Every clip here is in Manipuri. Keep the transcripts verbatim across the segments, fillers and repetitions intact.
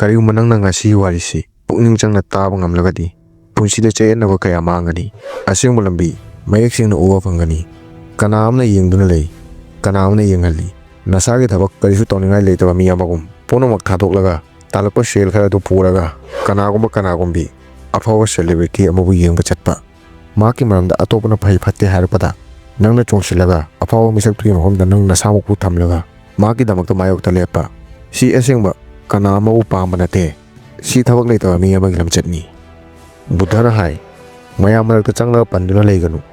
ꯀꯔꯤꯒꯨꯝꯕ ꯅꯪꯅ ꯉꯁꯤꯒꯤ ꯋꯥꯔꯤꯁꯤ ꯄꯨꯛꯅꯤꯡ ꯆꯪꯅ ꯇꯥꯕ ꯉꯝꯂꯒꯗꯤ, ꯄꯨꯟꯁꯤꯗ ꯆꯌꯦꯠꯅꯕ ꯀꯌꯥ ꯃꯥꯡꯒꯅꯤ꯫ ꯑꯁꯦꯡꯕ ꯂꯝꯕꯤ ꯃꯌꯦꯛ ꯁꯦꯡꯅ ꯎꯕ ꯐꯪꯒꯅꯤ꯫ ꯀꯅꯥ ꯑꯃꯅ ꯌꯦꯡꯗꯨꯅ ꯂꯩ, ꯀꯅꯥ ꯑꯃꯅ ꯌꯦꯡꯍꯜꯂꯤ꯫ ꯅꯁꯥꯒꯤ ꯊꯕꯛ ꯀꯔꯤꯁꯨ ꯇꯧꯅꯤꯡꯉꯥꯏ ꯂꯩꯇꯕ ꯃꯤ ꯑꯃꯒꯨꯝ, ꯄꯨꯝꯅꯃꯛ ꯊꯥꯗꯣꯛꯂꯒ ꯇꯥꯜꯂꯛꯄ ꯁꯦꯜ ꯈꯔ ꯑꯗꯨ ꯄꯨꯔꯒ ꯀꯅꯥꯒꯨꯝꯕ ꯀꯅꯥꯒꯨꯝꯕꯤ ꯑꯐꯥꯎꯕ celebrity ꯑꯃꯕꯨ ꯌꯦꯡꯕ ꯆꯠꯄ꯫ ꯃꯍꯥꯛꯀꯤ ꯃꯔꯝꯗ ꯑꯇꯣꯞꯄꯅ ꯐꯩ ꯐꯠꯇꯦ ꯍꯥꯏꯔꯛꯄꯗ ꯅꯪꯅ ꯆꯣꯡꯁꯤꯜꯂꯒ ꯑꯐꯥꯎꯕ ꯃꯤꯁꯛꯇꯨꯒꯤ ꯃꯐꯝꯗ ꯅꯪ ꯅꯁꯥꯃꯛꯄꯨ ꯊꯝꯂꯒ ꯃꯍꯥꯛꯀꯤꯗꯃꯛꯇ ꯃꯥꯌꯣꯛꯇ ꯂꯦꯞꯄ꯫ ꯁꯤ ꯑꯁꯦꯡꯕ ꯀꯅꯥ ꯑꯃꯕꯨ ꯄꯥꯝꯕ ꯅꯠꯇꯦ꯫ ꯁꯤ ꯊꯕꯛ ꯂꯩꯇꯕ ꯃꯤ ꯑꯃꯒꯤ ꯂꯝꯆꯠꯅꯤ꯫ ꯕꯨꯙꯅ ꯍꯥꯏ, ꯃꯌꯥꯝ ꯃꯔꯛꯇ ꯆꯪꯂꯒ ꯄꯟꯗꯨꯅ ꯂꯩꯒꯅꯨ꯫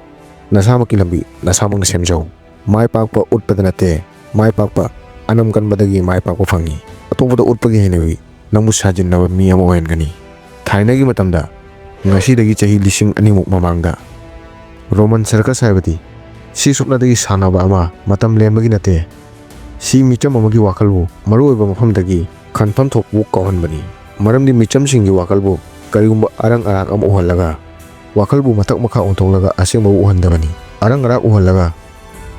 ꯅꯁꯥꯃꯛꯀꯤ ꯂꯝꯕꯤ ꯅꯁꯥꯃꯛꯅ ꯁꯦꯝꯖꯧ꯫ ꯃꯥꯏ ꯄꯥꯛꯄ ꯎꯠꯄꯗ ꯅꯠꯇꯦ, ꯃꯥꯏ ꯄꯥꯛꯄ ꯑꯅꯝ ꯀꯟꯕꯗꯒꯤ ꯃꯥꯏ ꯄꯥꯛꯄ ꯐꯪꯏ꯫ ꯑꯇꯣꯞꯄꯗ ꯎꯠꯄꯒꯤ ꯍꯩꯅꯕꯤ ꯅꯪꯕꯨ ꯁꯥꯖꯤꯟꯅꯕ ꯃꯤ ꯑꯃ ꯑꯣꯏꯍꯟꯒꯅꯤ꯫ ꯊꯥꯏꯅꯒꯤ ꯃꯇꯝꯗ, ꯉꯁꯤꯗꯒꯤ ꯆꯍꯤ ꯂꯤꯁꯤꯡ ꯑꯅꯤꯃꯨꯛ ꯃꯃꯥꯡꯗ, ꯔꯣꯃꯟ ꯁꯔꯀꯁ ꯍꯥꯏꯕꯗꯤ ꯁꯤ ꯁꯨꯞꯅꯇꯒꯤ ꯁꯥꯟꯅꯕ ꯑꯃ, ꯃꯇꯝ ꯂꯦꯟꯕꯒꯤ ꯅꯠꯇꯦ꯫ ꯁꯤ ꯃꯤꯆꯝ ꯑꯃꯒꯤ ꯋꯥꯈꯜꯕꯨ ꯃꯔꯨꯑꯣꯏꯕ ꯃꯐꯝꯗꯒꯤ ꯈꯟꯐꯝ ꯊꯣꯛꯄꯕꯨ ꯀꯥꯎꯍꯟꯕꯅꯤ꯫ ꯃꯔꯝꯗꯤ ꯃꯤꯆꯝꯁꯤꯡꯒꯤ ꯋꯥꯈꯜꯕꯨ ꯀꯔꯤꯒꯨꯝꯕ ꯑꯔꯪ ꯑꯔꯥꯛ ꯑꯃ ꯎꯍꯜꯂꯒ, ꯋꯥꯈꯜꯕꯨ ꯃꯊꯛ ꯃꯈꯥ ꯑꯣꯟꯊꯣꯛꯂꯒ ꯑꯁꯦꯡꯕꯕꯨ ꯎꯍꯟꯗꯕꯅꯤ꯫ ꯑꯔꯪ ꯑꯔꯥꯛ ꯎꯍꯜꯂꯒ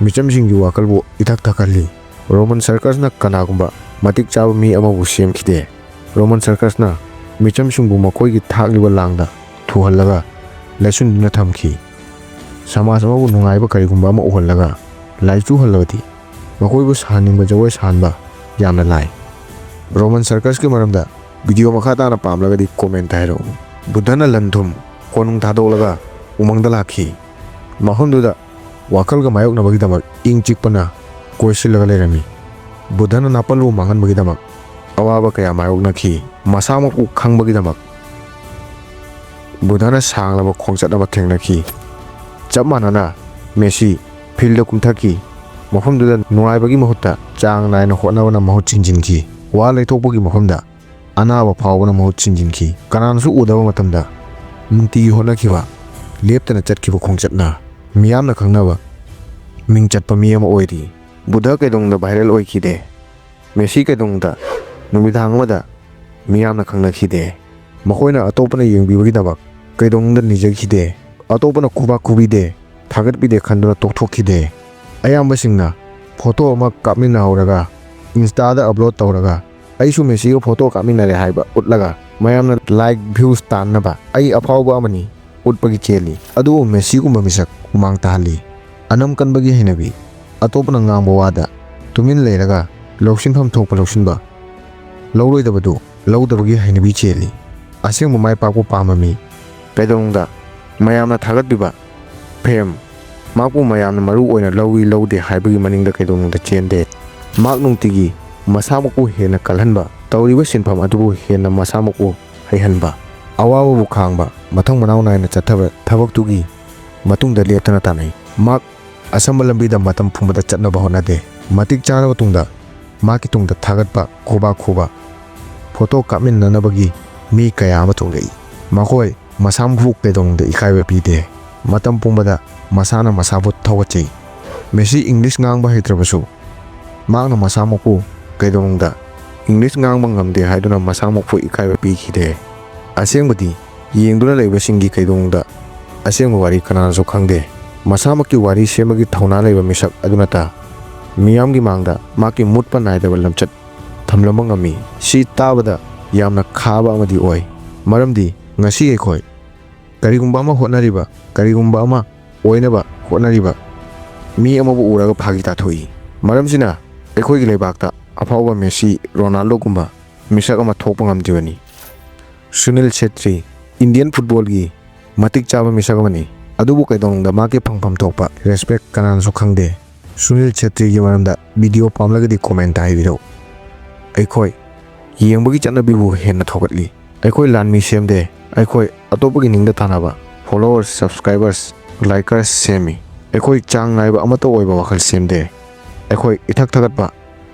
ꯃꯤꯆꯝꯁꯤꯡꯒꯤ ꯋꯥꯈꯜꯕꯨ ꯏꯊꯛ ꯊꯛꯍꯜꯂꯤ꯫ ꯔꯣꯃꯟ ꯁꯔꯀꯁꯅ ꯀꯅꯥꯒꯨꯝꯕ ꯃꯇꯤꯛ ꯆꯥꯕ ꯃꯤ ꯑꯃꯕꯨ ꯁꯦꯝꯈꯤꯗꯦ꯫ ꯔꯣꯃꯟ ꯁꯔꯀꯁꯅ ꯃꯤꯆꯝꯁꯤꯡꯕꯨ ꯃꯈꯣꯏꯒꯤ ꯊꯥꯛꯂꯤꯕ ꯂꯥꯡꯗ ꯊꯨꯍꯜꯂꯒ ꯂꯩꯁꯨꯟꯗꯨꯅ ꯊꯝꯈꯤ꯫ ꯁꯃꯥꯖ ꯑꯃꯕꯨ ꯅꯨꯡꯉꯥꯏꯕ ꯀꯔꯤꯒꯨꯝꯕ ꯑꯃ ꯎꯍꯜꯂꯒ ꯂꯥꯏꯆꯨꯍꯜꯂꯕꯗꯤ ꯃꯈꯣꯏꯕꯨ ꯁꯥꯍꯟꯅꯤꯡꯕ ꯖꯒꯣꯏ ꯁꯥꯍꯟꯕ ꯌꯥꯝꯅ ꯂꯥꯏ꯫ ꯔꯣꯃꯟ ꯁꯔꯀꯁꯀꯤ ꯃꯔꯝꯗ video ꯃꯈꯥ ꯇꯥꯅ ꯄꯥꯝꯂꯒꯗꯤ comment ꯍꯥꯏꯔꯛꯎ꯫ ꯕꯨꯙꯅ ꯂꯟ ꯊꯨꯝ ꯀꯣꯅꯨꯡ ꯊꯥꯗꯣꯛꯂꯒ ꯎꯃꯪꯗ ꯂꯥꯛꯈꯤ꯫ ꯃꯐꯝꯗꯨꯗ ꯋꯥꯈꯜꯒ ꯃꯥꯌꯣꯛꯅꯕꯒꯤꯗꯃꯛ ꯏꯪ ꯆꯤꯛꯄꯅ ꯀꯣꯏꯁꯤꯜꯂꯒ ꯂꯩꯔꯝꯃꯤ꯫ ꯕꯨꯙꯅ ꯅꯥꯄꯜꯕꯨ ꯃꯥꯡꯍꯟꯕꯒꯤꯗꯃꯛ ꯑꯋꯥꯕ ꯀꯌꯥ ꯃꯥꯌꯣꯛꯅꯈꯤ꯫ ꯃꯁꯥꯃꯛꯄꯨ ꯈꯪꯕꯒꯤꯗꯃꯛ ꯕꯨꯙꯅ ꯁꯥꯡꯂꯕ ꯈꯣꯡꯆꯠ ꯑꯃ ꯊꯦꯡꯅꯈꯤ꯫ ꯆꯞ ꯃꯥꯟꯅꯅ ꯃꯦꯁꯤ field ꯀꯨꯝꯊꯈꯤ꯫ ꯃꯐꯝꯗꯨꯗ ꯅꯨꯡꯉꯥꯏꯕꯒꯤ ꯃꯍꯨꯠꯇ ꯆꯥꯡ ꯅꯥꯏꯅ ꯍꯣꯠꯅꯕꯅ ꯃꯍꯨꯠ ꯁꯤꯟꯖꯤꯟꯈꯤ꯫ ꯋꯥ ꯂꯩꯊꯣꯛꯄꯒꯤ ꯃꯐꯝꯗ ꯑꯅꯥꯕ ꯐꯥꯎꯕꯅ ꯃꯍꯨꯠ ꯁꯤꯟꯖꯤꯟꯈꯤ꯫ ꯀꯅꯥꯅꯁꯨ ꯎꯗꯕ ꯃꯇꯝꯗ ꯅꯨꯡꯇꯤꯒꯤ ꯍꯣꯠꯅꯈꯤꯕ, ꯂꯦꯞꯇꯅ ꯆꯠꯈꯤꯕ ꯈꯣꯡꯆꯠꯅ ꯃꯤꯌꯥꯝꯅ ꯈꯪꯅꯕ ꯃꯤꯡ ꯆꯠꯄ ꯃꯤ ꯑꯃ ꯑꯣꯏꯔꯤ꯫ ꯕꯨꯙ ꯀꯩꯗꯧꯅꯨꯡꯗ viral ꯑꯣꯏꯈꯤꯗꯦ꯫ ꯃꯦꯁꯤ ꯀꯩꯗꯧꯅꯨꯡꯗ ꯅꯨꯃꯤꯗꯥꯡ ꯑꯃꯗ ꯃꯤꯌꯥꯝꯅ ꯈꯪꯅꯈꯤꯗꯦ꯫ ꯃꯈꯣꯏꯅ ꯑꯇꯣꯞꯄꯅ ꯌꯦꯡꯕꯤꯕꯒꯤꯗꯃꯛ ꯀꯩꯗꯧꯅꯨꯡꯗ ꯅꯤꯖꯈꯤꯗꯦ꯫ ꯑꯇꯣꯞꯄꯅ ꯈꯨꯕꯥꯛ ꯈꯨꯕꯤꯗꯦ, ꯊꯥꯒꯠꯄꯤꯗꯦ ꯈꯟꯗꯨꯅ ꯇꯣꯛꯊꯣꯛꯈꯤꯗꯦ꯫ ꯑꯌꯥꯝꯕꯁꯤꯡꯅ photo ꯑꯃ ꯀꯥꯞꯃꯤꯟꯅꯍꯧꯔꯒ Insta ꯗ upload ꯇꯧꯔꯒ ꯑꯩꯁꯨ ꯃꯦꯁꯤꯒ ꯐꯣꯇꯣ ꯀꯥꯞꯃꯤꯟꯅꯔꯦ ꯍꯥꯏꯕ ꯎꯠꯂꯒ ꯃꯌꯥꯝꯅ ꯂꯥꯏꯛ ꯚ꯭ꯌꯨꯁ ꯇꯥꯟꯅꯕ ꯑꯩ ꯑꯐꯥꯎꯕ ꯑꯃꯅꯤ ꯎꯠꯄꯒꯤ ꯆꯦꯜꯂꯤ꯫ ꯑꯗꯨꯕꯨ ꯃꯦꯁꯤꯒꯨꯝꯕ ꯃꯤꯁꯛ ꯍꯨꯃꯥꯡ ꯇꯥꯍꯜꯂꯤ꯫ ꯑꯅꯝ ꯀꯟꯕꯒꯤ ꯍꯩꯅꯕꯤ, ꯑꯇꯣꯞꯄꯅ ꯉꯥꯡꯕ ꯋꯥꯗ ꯇꯨꯃꯤꯟ ꯂꯩꯔꯒ ꯂꯧꯁꯤꯟꯐꯝ ꯊꯣꯛꯄ ꯂꯧꯁꯤꯟꯕ, ꯂꯧꯔꯣꯏꯗꯕꯗꯨ ꯂꯧꯗꯕꯒꯤ ꯍꯩꯅꯕꯤ ꯆꯦꯜꯂꯤ꯫ ꯑꯁꯦꯡꯕ ꯃꯥꯏ ꯄꯥꯛꯄ ꯄꯥꯝꯕ ꯃꯤ ꯀꯩꯗꯧꯅꯨꯡꯗ ꯃꯌꯥꯝꯅ ꯊꯥꯒꯠꯄꯤꯕ ꯐꯦꯝ, ꯃꯍꯥꯛꯄꯨ ꯃꯌꯥꯝꯅ ꯃꯔꯨ ꯑꯣꯏꯅ ꯂꯧꯏ ꯂꯧꯗꯦ ꯍꯥꯏꯕꯒꯤ ꯃꯅꯤꯡꯗ ꯀꯩꯗꯧꯅꯨꯡꯗ ꯆꯦꯟꯗꯦ꯫ ꯃꯍꯥꯛ ꯅꯨꯡꯇꯤꯒꯤ ꯃꯁꯥꯃꯛꯄꯨ ꯍꯦꯟꯅ ꯀꯜꯍꯟꯕ, ꯇꯧꯔꯤꯕ ꯁꯤꯟꯐꯝ ꯑꯗꯨꯕꯨ ꯍꯦꯟꯅ ꯃꯁꯥꯃꯛꯄꯨ ꯍꯩꯍꯟꯕ, ꯑꯋꯥꯕꯕꯨ ꯈꯥꯡꯕ, ꯃꯊꯪ ꯃꯅꯥꯎ ꯅꯥꯏꯅ ꯆꯠꯊꯕ ꯊꯕꯛꯇꯨꯒꯤ ꯃꯇꯨꯡꯗ ꯂꯦꯞꯇꯅ ꯇꯥꯟꯅꯩ꯫ ꯃꯍꯥꯛ ꯑꯁꯝꯕ ꯂꯝꯕꯤꯗ ꯃꯇꯝ ꯄꯨꯝꯕꯗ ꯆꯠꯅꯕ ꯍꯣꯠꯅꯗꯦ꯫ ꯃꯇꯤꯛ ꯆꯥꯔꯕ ꯇꯨꯡꯗ ꯃꯍꯥꯛꯀꯤ ꯇꯨꯡꯗ ꯊꯥꯒꯠꯄ ꯈꯨꯕꯥꯛ ꯈꯨꯕ, ꯐꯣꯇꯣ ꯀꯥꯞꯃꯤꯟꯅꯅꯕꯒꯤ ꯃꯤ ꯀꯌꯥ ꯑꯃ ꯊꯣꯛꯂꯛꯏ꯫ ꯃꯈꯣꯏ ꯃꯁꯥꯃꯛꯄꯨ ꯀꯩꯗꯧꯅꯨꯡꯗ ꯏꯀꯥꯏꯕ ꯄꯤꯗꯦ꯫ ꯃꯇꯝ ꯄꯨꯝꯕꯗ ꯃꯁꯥꯅ ꯃꯁꯥꯕꯨ ꯊꯧꯒꯠꯆꯩ꯫ ꯃꯦꯁꯤ ꯏꯪꯂꯤꯁ ꯉꯥꯡꯕ ꯍꯩꯇ꯭ꯔꯕꯁꯨ ꯃꯍꯥꯛꯅ ꯃꯁꯥꯃꯛꯄꯨ ꯀꯩꯗꯧꯅꯨꯡꯗ ꯏꯪꯂꯤꯁ ꯉꯥꯡꯕ ꯉꯝꯗꯦ ꯍꯥꯏꯗꯨꯅ ꯃꯁꯥꯃꯛꯄꯨ ꯏꯀꯥꯏꯕ ꯄꯤꯈꯤꯗꯦ꯫ ꯑꯁꯦꯡꯕꯗꯤ ꯌꯦꯡꯗꯨꯅ ꯂꯩꯕꯁꯤꯡꯒꯤ ꯀꯩꯗꯧꯅꯨꯡꯗ ꯑꯁꯦꯡꯕ ꯋꯥꯔꯤ ꯀꯅꯥꯅꯁꯨ ꯈꯪꯗꯦ꯫ ꯃꯁꯥꯃꯛꯀꯤ ꯋꯥꯔꯤ ꯁꯦꯝꯕꯒꯤ ꯊꯧꯅꯥ ꯂꯩꯕ ꯃꯤꯁꯛ ꯑꯗꯨꯅꯇ ꯃꯤꯌꯥꯝꯒꯤ ꯃꯥꯡꯗ ꯃꯍꯥꯛꯀꯤ ꯃꯨꯠꯄ ꯅꯥꯏꯗꯕ ꯂꯝꯆꯠ ꯊꯝꯂꯝꯕ ꯉꯝꯃꯤ꯫ ꯁꯤ ꯇꯥꯕꯗ ꯌꯥꯝꯅ ꯈꯥꯕ ꯑꯃꯗꯤ ꯑꯣꯏ꯫ ꯃꯔꯝꯗꯤ ꯉꯁꯤ ꯑꯩꯈꯣꯏ ꯀꯔꯤꯒꯨꯝꯕ ꯑꯃ ꯍꯣꯠꯅꯔꯤꯕ, ꯀꯔꯤꯒꯨꯝꯕ ꯑꯃ ꯑꯣꯏꯅꯕ ꯍꯣꯠꯅꯔꯤꯕ ꯃꯤ ꯑꯃꯕꯨ ꯎꯔꯒ ꯐꯥꯒꯤ ꯇꯥꯊꯣꯛꯏ꯫ ꯃꯔꯝꯁꯤꯅ ꯑꯩꯈꯣꯏꯒꯤ ꯂꯩꯕꯥꯛꯇ ꯑꯐꯥꯎꯕ ꯃꯦꯁꯤ, ꯔꯣꯅꯥꯜꯗꯣꯒꯨꯝꯕ ꯃꯤꯁꯛ ꯑꯃ ꯊꯣꯛꯄ ꯉꯝꯗ꯭ꯔꯤꯕꯅꯤ꯫ ꯁꯨꯅꯤꯜ ꯁꯦꯇ꯭ꯔꯤ ꯏꯟꯗꯤꯌꯟ ꯐꯨꯠꯕꯣꯜꯒꯤ ꯃꯇꯤꯛ ꯆꯥꯕ ꯃꯤꯁꯛ ꯑꯃꯅꯤ꯫ ꯑꯗꯨꯕꯨ ꯀꯩꯗꯧꯅꯨꯡꯗ ꯃꯍꯥꯛꯀꯤ ꯐꯪꯐꯝ ꯊꯣꯛꯄ ꯔꯦꯁꯄꯦꯛ ꯀꯅꯥꯅꯁꯨ ꯈꯪꯗꯦ꯫ ꯁꯨꯅꯤꯜ ꯁꯦꯇ꯭ꯔꯤꯒꯤ ꯃꯔꯝꯗ ꯚꯤꯗꯤꯑꯣ ꯄꯥꯝꯂꯒꯗꯤ ꯀꯣꯃꯦꯟꯇ ꯍꯥꯏꯕꯤꯔꯛꯎ꯫ ꯑꯩꯈꯣꯏ ꯌꯦꯡꯕꯒꯤ ꯆꯠꯅꯕꯤꯕꯨ ꯍꯦꯟꯅ ꯊꯧꯒꯠꯂꯤ꯫ ꯑꯩꯈꯣꯏ ꯂꯥꯟꯃꯤ ꯁꯦꯝꯗꯦ꯫ ꯑꯩꯈꯣꯏ ꯑꯇꯣꯞꯄꯒꯤ ꯅꯤꯡꯗ ꯇꯥꯅꯕ ꯐꯣꯂꯣꯋꯔꯁ, ꯁꯕꯁꯀ꯭ꯔꯥꯏꯕꯔꯁ, ꯂꯥꯏꯀꯔꯁ ꯁꯦꯝꯃꯤ꯫ ꯑꯩꯈꯣꯏ ꯆꯥꯡ ꯅꯥꯏꯕ ꯑꯃꯠꯇ ꯑꯣꯏꯕ ꯋꯥꯈꯜ ꯁꯦꯝꯗꯦ꯫ ꯑꯩꯈꯣꯏ ꯏꯊꯛ ꯊꯥꯒꯠꯄ,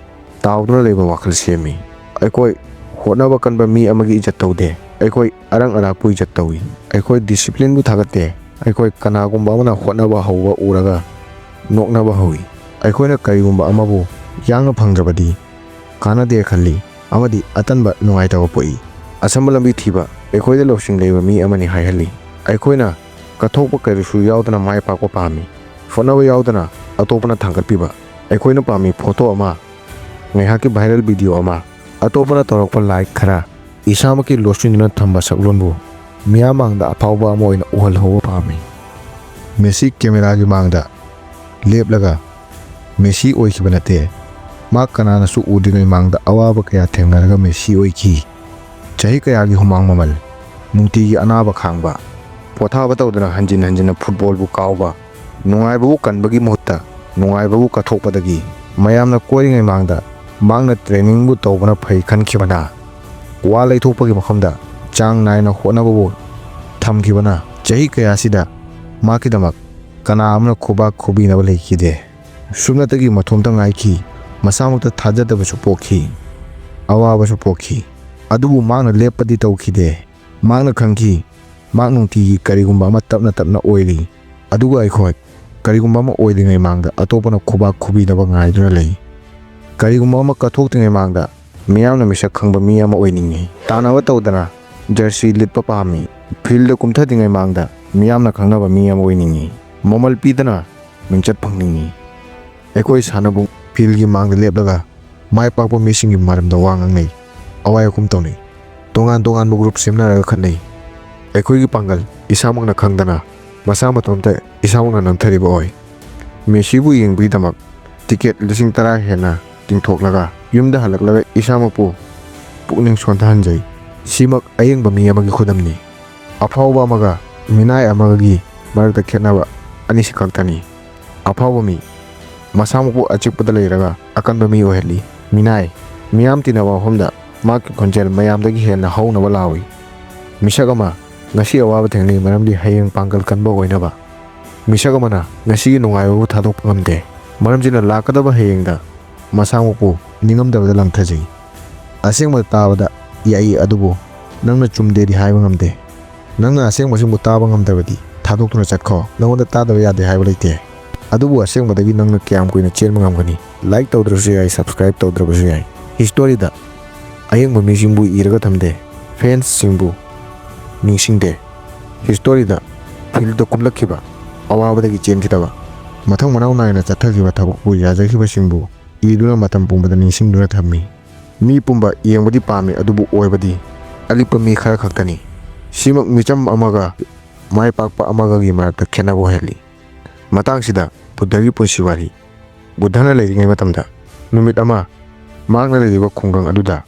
ꯇꯥꯎꯗꯨꯅ ꯂꯩꯕ ꯋꯥꯈꯜ ꯁꯦꯝꯃꯤ꯫ ꯑꯩꯈꯣꯏ ꯍꯣꯠꯅꯕ ꯀꯟꯕ ꯃꯤ ꯑꯃꯒꯤ ꯏꯖꯠ ꯇꯧꯗꯦ꯫ ꯑꯩꯈꯣꯏ ꯑꯔꯪ ꯑꯔꯥꯛꯄꯨ ꯏꯖꯠ ꯇꯧꯏ꯫ ꯑꯩꯈꯣꯏ ꯗꯤꯁꯤꯄ꯭ꯂꯤꯟꯕꯨ ꯊꯥꯒꯠꯇꯦ꯫ ꯑꯩꯈꯣꯏ ꯀꯅꯥꯒꯨꯝꯕ ꯑꯃꯅ ꯍꯣꯠꯅꯕ ꯍꯧꯕ ꯎꯔꯒ ꯅꯣꯛꯅꯕ ꯍꯧꯏ꯫ ꯑꯩꯈꯣꯏꯅ ꯀꯔꯤꯒꯨꯝꯕ ꯑꯃꯕꯨ ꯌꯥꯡꯅ ꯐꯪꯗ꯭ꯔꯕꯗꯤ ꯀꯥꯟꯅꯗꯦ ꯈꯜꯂꯤ ꯑꯃꯗꯤ ꯑꯇꯟꯕ ꯅꯨꯡꯉꯥꯏꯇꯕ ꯄꯣꯛꯏ꯫ ꯑꯁꯝꯕ ꯂꯝꯕꯤ ꯊꯤꯕ ꯑꯩꯈꯣꯏꯗ ꯂꯧꯁꯤꯡ ꯂꯩꯕ ꯃꯤ ꯑꯃꯅꯤ ꯍꯥꯏꯍꯜꯂꯤ꯫ ꯑꯩꯈꯣꯏꯅ ꯀꯠꯊꯣꯛꯄ ꯀꯔꯤꯁꯨ ꯌꯥꯎꯗꯅ ꯃꯥꯏ ꯄꯥꯛꯄ ꯄꯥꯝꯃꯤ꯫ ꯍꯣꯠꯅꯕ ꯌꯥꯎꯗꯅ ꯑꯇꯣꯞꯄꯅ ꯊꯥꯡꯒꯠꯄꯤꯕ꯫ ꯑꯩꯈꯣꯏꯅ ꯄꯥꯝꯃꯤ ꯐꯣꯇꯣ ꯑꯃ, ꯉꯥꯏꯍꯥꯛꯀꯤ ꯚꯥꯏꯔꯦꯜ ꯚꯤꯗꯤꯑꯣ ꯑꯃ, ꯑꯇꯣꯞꯄꯅ ꯇꯧꯔꯛꯄ ꯂꯥꯏꯛ ꯈꯔ, ꯏꯁꯥꯃꯛꯀꯤ ꯂꯣꯠꯁꯤꯟꯗꯨꯅ ꯊꯝꯕ ꯁꯛꯂꯣꯟꯕꯨ ꯃꯤꯌꯥꯝ ꯃꯥꯡꯗ ꯑꯐꯥꯎꯕ ꯑꯃ ꯑꯣꯏꯅ ꯎꯍꯜꯍꯧꯕ ꯄꯥꯝꯃꯤ꯫ ꯃꯦꯁꯤ ꯀꯦꯃꯦꯔꯥꯒꯤ ꯃꯥꯡꯗ ꯂꯦꯞꯂꯒ ꯃꯦꯁꯤ ꯑꯣꯏꯈꯤꯕ ꯅꯠꯇꯦ꯫ ꯃꯥ ꯀꯅꯥꯅꯁꯨ ꯎꯗ꯭ꯔꯤꯉꯩ ꯃꯥꯡꯗ ꯑꯋꯥꯕ ꯀꯌꯥ ꯊꯦꯡꯅꯔꯒ ꯃꯦꯁꯤ ꯑꯣꯏꯈꯤ꯫ ꯆꯍꯤ ꯀꯌꯥꯒꯤ ꯍꯨꯃꯥꯡ ꯃꯃꯜ, ꯅꯨꯡꯇꯤꯒꯤ ꯑꯅꯥꯕ ꯈꯥꯡꯕ, ꯄꯣꯊꯥꯕ ꯇꯧꯗꯅ ꯍꯟꯖꯤꯟ ꯍꯟꯖꯤꯟꯅ ꯐꯨꯠꯕꯣꯜꯕꯨ ꯀꯥꯎꯕ, ꯅꯨꯡꯉꯥꯏꯕꯕꯨ ꯀꯟꯕꯒꯤ ꯃꯍꯨꯠꯇ ꯅꯨꯡꯉꯥꯏꯕꯕꯨ ꯀꯠꯊꯣꯛꯄꯗꯒꯤ ꯃꯌꯥꯝꯅ ꯀꯣꯏꯔꯤꯉꯩ ꯃꯥꯡꯗ ꯃꯍꯥꯛꯅ ꯇ꯭ꯔꯦꯅꯤꯡꯕꯨ ꯇꯧꯕꯅ ꯐꯩ ꯈꯟꯈꯤꯕꯅ, ꯋꯥ ꯂꯩꯊꯣꯛꯄꯒꯤ ꯃꯐꯝꯗ ꯆꯥꯡ ꯅꯥꯏꯅ ꯍꯣꯠꯅꯕꯕꯨ ꯊꯝꯈꯤꯕꯅ ꯆꯍꯤ ꯀꯌꯥꯁꯤꯗ ꯃꯍꯥꯛꯀꯤꯗꯃꯛ ꯀꯅꯥ ꯑꯃꯅ ꯈꯨꯕꯥꯛ ꯈꯨꯕꯤꯅꯕ ꯂꯩꯈꯤꯗꯦ꯫ ꯁꯨꯞꯅꯇꯒꯤ ꯃꯊꯣꯝꯇ ꯉꯥꯏꯈꯤ꯫ ꯃꯁꯥꯃꯛꯇ ꯊꯥꯖꯗꯕꯁꯨ ꯄꯣꯛꯈꯤ꯫ ꯑꯋꯥꯕꯁꯨ ꯄꯣꯛꯈꯤ꯫ ꯑꯗꯨꯕꯨ ꯃꯍꯥꯛꯅ ꯂꯦꯞꯄꯗꯤ ꯇꯧꯈꯤꯗꯦ꯫ ꯃꯍꯥꯛꯅ ꯈꯪꯈꯤ, ꯃꯍꯥꯛ ꯅꯨꯡꯇꯤꯒꯤ ꯀꯔꯤꯒꯨꯝꯕ ꯑꯃ ꯇꯞꯅ ꯇꯞꯅ ꯑꯣꯏꯔꯤ꯫ ꯑꯗꯨꯒ ꯑꯩꯈꯣꯏ ꯀꯔꯤꯒꯨꯝꯕ ꯑꯃ ꯑꯣꯏꯗ꯭ꯔꯤꯉꯩ ꯃꯥꯡꯗ ꯑꯇꯣꯞꯄꯅ ꯈꯨꯕꯥꯛ ꯈꯨꯕꯤꯅꯕ ꯉꯥꯏꯗꯨꯅ ꯂꯩ꯫ ꯀꯔꯤꯒꯨꯝꯕ ꯑꯃ ꯀꯠꯊꯣꯛꯇ꯭ꯔꯤꯉꯩ ꯃꯥꯡꯗ ꯃꯤꯌꯥꯝꯅ ꯃꯤꯁꯛ ꯈꯪꯕ ꯃꯤ ꯑꯃ ꯑꯣꯏꯅꯤꯡꯏ꯫ ꯇꯥꯟꯅꯕ ꯇꯧꯗꯅ ꯖꯔꯁꯤ ꯂꯤꯠꯄ ꯄꯥꯝꯃꯤ꯫ ꯐꯤꯜꯗ ꯀꯨꯝꯊꯗ꯭ꯔꯤꯉꯩ ꯃꯥꯡꯗ ꯃꯤꯌꯥꯝꯅ ꯈꯪꯅꯕ ꯃꯤ ꯑꯃ ꯑꯣꯏꯅꯤꯡꯏ꯫ ꯃꯃꯜ ꯄꯤꯗꯅ ꯃꯤꯡꯆꯠ ꯐꯪꯅꯤꯡꯏ꯫ ꯑꯩꯈꯣꯏ ꯁꯥꯟꯅꯕꯨꯡ ꯐꯤꯜꯒꯤ ꯃꯥꯡꯗ ꯂꯦꯞꯂꯒ ꯃꯥꯏ ꯄꯥꯛꯄ ꯃꯤꯁꯤꯡꯒꯤ ꯃꯔꯝꯗ ꯋꯥ ꯉꯥꯡꯅꯩ, ꯑꯋꯥꯏ ꯑꯈꯨꯝ ꯇꯧꯅꯩ, ꯇꯣꯉꯥꯟ ꯇꯣꯉꯥꯟꯕ ꯒ꯭ꯔꯨꯞ ꯁꯦꯝꯅꯔꯒ ꯈꯠꯅꯩ꯫ ꯑꯩꯈꯣꯏꯒꯤ ꯄꯥꯡꯒꯜ ꯏꯁꯥꯃꯛꯅ ꯈꯪꯗꯅ ꯃꯁꯥ ꯃꯇꯣꯝꯇ ꯏꯁꯥꯃꯛꯅ ꯅꯝꯊꯔꯤꯕ ꯑꯣꯏ꯫ ꯃꯦꯁꯤꯕꯨ ꯌꯦꯡꯕꯒꯤꯗꯃꯛ ꯇꯤꯀꯦꯠ ꯂꯤꯁꯤꯡ ꯇꯔꯥ ꯍꯦꯟꯅ ꯇꯤꯡꯊꯣꯛꯂꯒ ꯌꯨꯝꯗ ꯍꯜꯂꯛꯂꯒ ꯏꯁꯥꯃꯛꯄꯨ ꯄꯨꯛꯅꯤꯡ ꯁꯣꯟꯊꯍꯟꯖꯩ꯫ ꯁꯤꯃꯛ ꯑꯌꯦꯡꯕ ꯃꯤ ꯑꯃꯒꯤ ꯈꯨꯗꯝꯅꯤ꯫ ꯑꯐꯥꯎꯕ ꯑꯃꯒ ꯃꯤꯅꯥꯏ ꯑꯃꯒꯒꯤ ꯃꯔꯛꯇ ꯈꯦꯠꯅꯕ ꯑꯅꯤꯁꯤ ꯈꯛꯇꯅꯤ꯫ ꯑꯐꯥꯎꯕ ꯃꯤ ꯃꯁꯥꯃꯛꯄꯨ ꯑꯆꯤꯛꯄꯗ ꯂꯩꯔꯒ ꯑꯀꯟꯕ ꯃꯤ ꯑꯣꯏꯍꯜꯂꯤ꯫ ꯃꯤꯅꯥꯏ ꯃꯤꯌꯥꯝ ꯇꯤꯟꯅꯕ ꯃꯐꯝꯗ ꯃꯍꯥꯛꯀꯤ ꯈꯣꯟꯖꯦꯜ ꯃꯌꯥꯝꯗꯒꯤ ꯍꯦꯟꯅ ꯍꯧꯅꯕ ꯂꯥꯎꯏ꯫ ꯃꯤꯁꯛ ꯑꯃ ꯉꯁꯤ ꯑꯋꯥꯕ ꯊꯦꯡꯅꯩ, ꯃꯔꯝꯗꯤ ꯍꯌꯦꯡ ꯄꯥꯡꯒꯜ ꯀꯟꯕ ꯑꯣꯏꯅꯕ꯫ ꯃꯤꯁꯛ ꯑꯃꯅ ꯉꯁꯤꯒꯤ ꯅꯨꯡꯉꯥꯏꯕꯕꯨ ꯊꯥꯗꯣꯛꯄ ꯉꯝꯗꯦ, ꯃꯔꯝꯁꯤꯅ ꯂꯥꯛꯀꯗꯕ ꯍꯌꯦꯡꯗ ꯃꯁꯥꯃꯛꯄꯨ ꯅꯤꯡꯉꯝꯗꯕꯗ ꯂꯪꯊꯖꯩ꯫ ꯑꯁꯦꯡꯕ ꯇꯥꯕꯗ ꯌꯥꯏ, ꯑꯗꯨꯕꯨ ꯅꯪꯅ ꯆꯨꯝꯗꯦꯗꯤ ꯍꯥꯏꯕ ꯉꯝꯗꯦ꯫ ꯅꯪꯅ ꯑꯁꯦꯡꯕꯁꯤꯡꯕꯨ ꯇꯥꯕ ꯉꯝꯗ꯭ꯔꯕꯗꯤ ꯊꯥꯗꯣꯛꯇꯨꯅ ꯆꯠꯈꯣ꯫ ꯅꯉꯣꯟꯗ ꯇꯥꯗꯕ ꯌꯥꯗꯦ ꯍꯥꯏꯕ ꯂꯩꯇꯦ꯫ ꯑꯗꯨꯕꯨ ꯑꯁꯦꯡꯕꯗꯒꯤ ꯅꯪꯅ ꯀꯌꯥꯝ ꯀꯨꯏꯅ ꯆꯦꯟꯕ ꯉꯝꯒꯅꯤ? ꯂꯥꯏꯛ ꯇꯧꯗ꯭ꯔꯁꯨ ꯌꯥꯏ, ꯁꯕꯁꯀ꯭ꯔꯥꯏꯕ ꯇꯧꯗ꯭ꯔꯕꯁꯨ ꯌꯥꯏ꯫ ꯍꯤꯁꯇꯣꯔꯤꯗ ꯑꯌꯦꯡꯕ ꯃꯤꯁꯤꯡꯕꯨ ꯏꯔꯒ ꯊꯝꯗꯦ, ꯐꯦꯟꯁꯁꯤꯡꯕꯨ ꯅꯤꯡꯁꯤꯡꯗꯦ꯫ ꯍꯤꯁꯇꯣꯔꯤꯗ ꯐꯤꯜꯗ ꯀꯨꯝꯂꯛꯈꯤꯕ, ꯑꯋꯥꯕꯗꯒꯤ ꯆꯦꯟꯈꯤꯗꯕ, ꯃꯊꯪ ꯃꯅꯥꯎ ꯅꯥꯏꯅ ꯆꯠꯊꯈꯤꯕ ꯊꯕꯛꯄꯨ ꯌꯥꯖꯈꯤꯕꯁꯤꯡꯕꯨ ꯏꯗꯨꯅ ꯃꯇꯝ ꯄꯨꯝꯕꯗ ꯅꯤꯡꯁꯤꯡꯗꯨꯅ ꯊꯝꯃꯤ꯫ ꯃꯤ ꯄꯨꯝꯕ ꯌꯦꯡꯕꯗꯤ ꯄꯥꯝꯃꯤ, ꯑꯗꯨꯕꯨ ꯑꯣꯏꯕꯗꯤ ꯑꯂꯤꯛꯄ ꯃꯤ ꯈꯔ ꯈꯛꯇꯅꯤ꯫ ꯁꯤꯃꯛ ꯃꯤꯆꯝ ꯑꯃꯒ ꯃꯥꯏ ꯄꯥꯛꯄ ꯑꯃꯒꯒꯤ ꯃꯔꯛꯇ ꯈꯦꯠꯅꯕ ꯑꯣꯏꯍꯜꯂꯤ꯫ ꯃꯇꯥꯡꯁꯤꯗ ꯕꯨꯗꯙꯒꯤ ꯄꯨꯟꯁꯤ ꯋꯥꯔꯤ꯫ ꯕꯨꯗꯙꯅ ꯂꯩꯔꯤꯉꯩ ꯃꯇꯝꯗ ꯅꯨꯃꯤꯠ ꯑꯃ ꯃꯍꯥꯛꯅ ꯂꯩꯔꯤꯕ ꯈꯨꯡꯒꯪ ꯑꯗꯨꯗ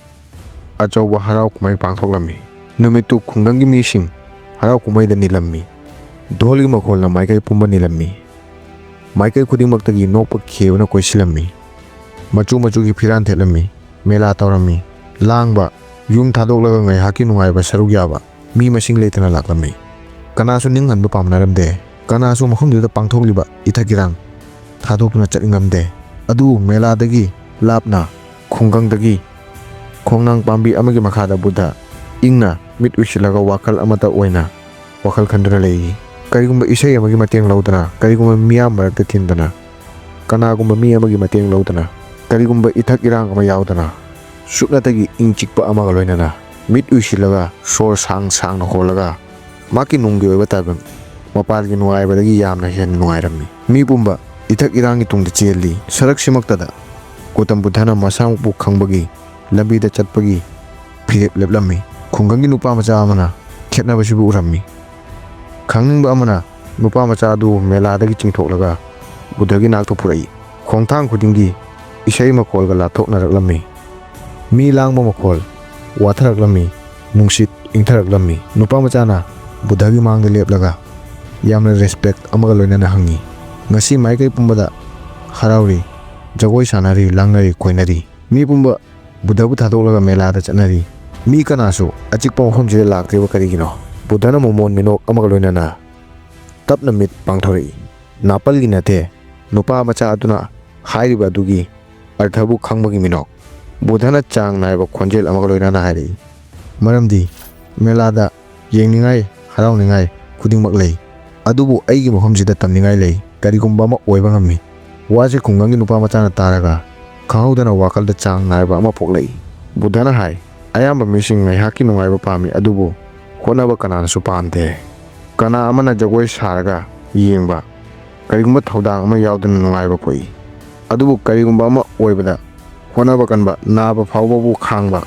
ꯑꯆꯧꯕ ꯍꯔꯥꯎ ꯀꯨꯝꯍꯩ ꯄꯥꯡꯊꯣꯛꯂꯝꯃꯤ꯫ ꯅꯨꯃꯤꯠꯇꯨ ꯈꯨꯡꯒꯪꯒꯤ ꯃꯤꯁꯤꯡ ꯍꯔꯥꯎ ꯀꯨꯝꯍꯩꯗ ꯅꯤꯜꯂꯝꯃꯤ꯫ ꯙꯣꯜꯒꯤ ꯃꯈꯣꯜꯅ ꯃꯥꯏꯀꯩ ꯄꯨꯝꯕ ꯅꯤꯜꯂꯝꯃꯤ꯫ ꯃꯥꯏꯀꯩ ꯈꯨꯗꯤꯡꯃꯛꯇꯒꯤ ꯅꯣꯛꯄ ꯈꯦꯕꯅ ꯀꯣꯏꯁꯤꯜꯂꯝꯃꯤ꯫ ꯃꯆꯨ ꯃꯆꯨꯒꯤ ꯐꯤꯔꯥꯟ ꯊꯦꯠꯂꯝꯃꯤ꯫ ꯃꯦꯂꯥ ꯇꯧꯔꯝꯃꯤ꯫ ꯂꯥꯡꯕ, ꯌꯨꯝ ꯊꯥꯗꯣꯛꯂꯒ ꯉꯥꯏꯍꯥꯛꯀꯤ ꯅꯨꯡꯉꯥꯏꯕ ꯁꯔꯨꯛ ꯌꯥꯕ ꯃꯤ ꯃꯁꯤꯡ ꯂꯩꯇꯅ ꯂꯥꯛꯂꯝꯃꯤ꯫ ꯀꯅꯥꯁꯨ ꯅꯤꯡꯍꯟꯕ ꯄꯥꯝꯅꯔꯝꯗꯦ꯫ ꯀꯅꯥꯁꯨ ꯃꯐꯝꯗꯨꯗ ꯄꯥꯡꯊꯣꯛꯂꯤꯕ ꯏꯊꯛ ꯏꯔꯥꯡ ꯊꯥꯗꯣꯛꯇꯨꯅ ꯆꯠꯅꯤꯡꯉꯝꯗꯦ꯫ ꯑꯗꯨꯕꯨ ꯃꯦꯂꯥꯗꯒꯤ ꯂꯥꯞꯅ ꯈꯨꯡꯒꯪꯗꯒꯤ ꯈꯣꯡꯅꯥꯡ ꯄꯥꯝꯕꯤ ꯑꯃꯒꯤ ꯃꯈꯥꯗ ꯕꯨꯗꯙ ꯏꯪꯅ ꯃꯤꯠ ꯎꯏꯁꯤꯜꯂꯒ ꯋꯥꯈꯜ ꯑꯃꯠꯇ ꯑꯣꯏꯅ ꯋꯥꯈꯜ ꯈꯟꯗꯨꯅ ꯂꯩꯔꯤ꯫ ꯀꯔꯤꯒꯨꯝꯕ ꯏꯁꯩ ꯑꯃꯒꯤ ꯃꯇꯦꯡ ꯂꯧꯗꯅ, ꯀꯔꯤꯒꯨꯝꯕ ꯃꯤꯌꯥꯝ ꯃꯔꯛꯇ ꯇꯤꯟꯗꯅ, ꯀꯅꯥꯒꯨꯝꯕ ꯃꯤ ꯑꯃꯒꯤ ꯃꯇꯦꯡ ꯂꯧꯗꯅ, ꯀꯔꯤꯒꯨꯝꯕ ꯏꯊꯛ ꯏꯔꯥꯡ ꯑꯃ ꯌꯥꯎꯗꯅ, ꯁꯨꯞꯅꯇꯒꯤ ꯏꯪ ꯆꯤꯛꯄ ꯑꯃꯒ ꯂꯣꯏꯅꯅ ꯃꯤꯠ ꯎꯏꯁꯤꯜꯂꯒ ꯁꯣꯔ ꯁꯥꯡ ꯁꯥꯡꯅ ꯍꯣꯜꯂꯒ ꯃꯍꯥꯛꯀꯤ ꯅꯨꯡꯒꯤ ꯑꯣꯏꯕ ꯇꯥꯏꯕꯪ ꯃꯄꯥꯟꯒꯤ ꯅꯨꯡꯉꯥꯏꯕꯗꯒꯤ ꯌꯥꯝꯅ ꯍꯦꯟꯅ ꯅꯨꯡꯉꯥꯏꯔꯝꯃꯤ꯫ ꯃꯤ ꯄꯨꯝꯕ ꯏꯊꯛ ꯏꯔꯥꯡꯒꯤ ꯇꯨꯡꯗ ꯆꯦꯜꯂꯤ꯫ ꯁꯔꯛꯁꯤꯃꯛꯇꯗ ꯒꯣꯇꯝ ꯕꯨꯗꯙꯅ ꯃꯁꯥꯃꯛꯄꯨ ꯈꯪꯕꯒꯤ ꯂꯝꯕꯤꯗ ꯆꯠꯄꯒꯤ ꯐꯤꯔꯦꯞ ꯂꯦꯞꯂꯝꯃꯤ꯫ ꯈꯨꯡꯒꯪꯒꯤ ꯅꯨꯄꯥ ꯃꯆꯥ ꯑꯃꯅ ꯈꯦꯠꯅꯕꯁꯤꯕꯨ ꯎꯔꯝꯃꯤ꯫ ꯈꯪꯅꯤꯡꯕ ꯑꯃꯅ ꯅꯨꯄꯥ ꯃꯆꯥ ꯑꯗꯨ ꯃꯦꯂꯥꯗꯒꯤ ꯆꯤꯡꯊꯣꯛꯂꯒ ꯕꯨꯗꯙꯒꯤ ꯅꯥꯛꯇ ꯄꯨꯔꯛꯏ꯫ ꯈꯣꯡꯊꯥꯡ ꯈꯨꯗꯤꯡꯒꯤ ꯏꯁꯩ ꯃꯈꯣꯜꯒ ꯂꯥꯞꯊꯣꯛꯅꯔꯛꯂꯝꯃꯤ꯫ ꯃꯤ ꯂꯥꯡꯕ ꯃꯈꯣꯜ ꯋꯥꯊꯔꯛꯂꯝꯃꯤ꯫ ꯅꯨꯡꯁꯤꯠ ꯏꯪꯊꯔꯛꯂꯝꯃꯤ꯫ ꯅꯨꯄꯥ ꯃꯆꯥꯅ ꯕꯨꯗꯙꯒꯤ ꯃꯥꯡꯗ ꯂꯦꯞꯂꯒ ꯌꯥꯝꯅ ꯔꯦꯁꯄꯦꯛ ꯑꯃꯒ ꯂꯣꯏꯅꯅ ꯍꯪꯉꯤ, "ꯉꯁꯤ ꯃꯥꯏꯀꯩ ꯄꯨꯝꯕꯗ ꯍꯔꯥꯎꯔꯤ, ꯖꯒꯣꯏ ꯁꯥꯟꯅꯔꯤ, ꯂꯥꯡꯅꯔꯤ, ꯀꯣꯏꯅꯔꯤ꯫ ꯃꯤ ꯄꯨꯝꯕ ꯕꯨꯗꯙꯕꯨ ꯊꯥꯗꯣꯛꯂꯒ ꯃꯦꯂꯥꯗ ꯆꯠꯅꯔꯤ꯫ ꯃꯤ ꯀꯅꯥꯁꯨ ꯑꯆꯤꯛꯄ ꯃꯐꯝꯁꯤꯗ ꯂꯥꯛꯇ꯭ꯔꯤꯕ ꯀꯔꯤꯒꯤꯅꯣ?" ꯕꯨꯗꯙꯅ ꯃꯣꯃꯣꯟ ꯃꯤꯅꯣꯛ ꯑꯃꯒ ꯂꯣꯏꯅꯅ ꯇꯞꯅ ꯃꯤꯠ ꯄꯥꯡꯊꯣꯔꯛꯏ꯫ ꯅꯥꯄꯜꯒꯤ ꯅꯠꯇꯦ, ꯅꯨꯄꯥ ꯃꯆꯥ ꯑꯗꯨꯅ ꯍꯥꯏꯔꯤꯕ ꯑꯗꯨꯒꯤ ꯑꯔꯊꯕꯨ ꯈꯪꯕꯒꯤ ꯃꯤꯅꯣꯛ꯫ ꯕꯨꯗꯙꯅ ꯆꯥꯡ ꯅꯥꯏꯕ ꯈꯣꯟꯖꯦꯜ ꯑꯃꯒ ꯂꯣꯏꯅꯅ ꯍꯥꯏꯔꯛꯏ, "ꯃꯔꯝꯗꯤ ꯃꯦꯂꯥꯗ ꯌꯦꯡꯅꯤꯡꯉꯥꯏ, ꯍꯔꯥꯎꯅꯤꯡꯉꯥꯏ ꯈꯨꯗꯤꯡꯃꯛ ꯂꯩ, ꯑꯗꯨꯕꯨ ꯑꯩꯒꯤ ꯃꯐꯝꯁꯤꯗ ꯇꯝꯅꯤꯡꯉꯥꯏ ꯂꯩ꯫ ꯀꯔꯤꯒꯨꯝꯕ ꯑꯃ ꯑꯣꯏꯕ ꯉꯝꯃꯤ꯫" ꯋꯥꯁꯦ ꯈꯨꯡꯒꯪꯒꯤ ꯅꯨꯄꯥ ꯃꯆꯥꯅ ꯇꯥꯔꯒ ꯈꯪꯍꯧꯗꯅ ꯋꯥꯈꯜꯗ ꯆꯥꯡ ꯅꯥꯏꯕ ꯑꯃ ꯄꯣꯛꯂꯛꯏ꯫ ꯕꯨꯗꯙꯅ ꯍꯥꯏ, "ꯑꯌꯥꯝꯕ ꯃꯤꯁꯤꯡ ꯉꯥꯏꯍꯥꯛꯀꯤ ꯅꯨꯡꯉꯥꯏꯕ ꯄꯥꯝꯃꯤ, ꯑꯗꯨꯕꯨ ꯍꯣꯠꯅꯕ ꯀꯅꯥꯅꯁꯨ ꯄꯥꯝꯗꯦ꯫ ꯀꯅꯥ ꯑꯃꯅ ꯖꯒꯣꯏ ꯁꯥꯔꯒ ꯌꯦꯡꯕ, ꯀꯔꯤꯒꯨꯝꯕ ꯊꯧꯗꯥꯡ ꯑꯃ ꯌꯥꯎꯗꯅ ꯅꯨꯡꯉꯥꯏꯕ ꯄꯣꯛꯏ꯫ ꯑꯗꯨꯕꯨ ꯀꯔꯤꯒꯨꯝꯕ ꯑꯃ ꯑꯣꯏꯕꯗ ꯍꯣꯠꯅꯕ ꯀꯟꯕ, ꯅꯥꯕ ꯐꯥꯎꯕꯕꯨ ꯈꯥꯡꯕ,